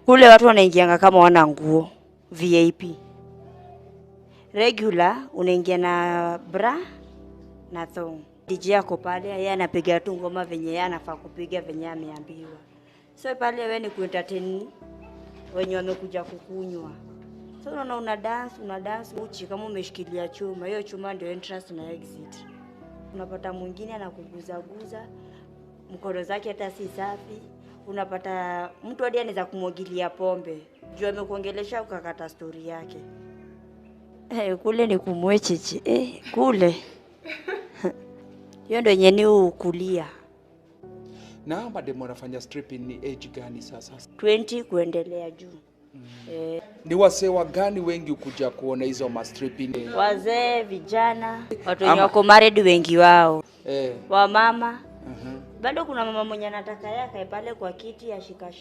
Kule watu wanaingianga kama wana nguo, VIP. Regular unaingia na bra na thong. DJ ako pale, yeye anapiga tu ngoma venye yeye anafaa kupiga, venye ameambiwa. So pale wewe ni kuentertain wenye wamekuja kukunywa. So unaona una dance, una dance uchi kama umeshikilia chuma. Hiyo chuma ndio entrance na exit. Unapata mwingine anakuguzaguza mkono zake hata si safi. Unapata mtu hadi anaweza kumwagilia pombe juu amekuongelesha ukakata stori yake. Kule ni kumwecheche kule hiyo ndio yenye ni ukulia. Na mademu wanafanya stripping ni age gani sasa? 20 kuendelea juu. Ni wasee wa gani wengi kuja kuona hizo ma stripping? Wazee, vijana, watu wenye wako married wengi wao, wamama. Bado kuna mama mwenye anataka yeye akae pale kwa kiti ashikashike.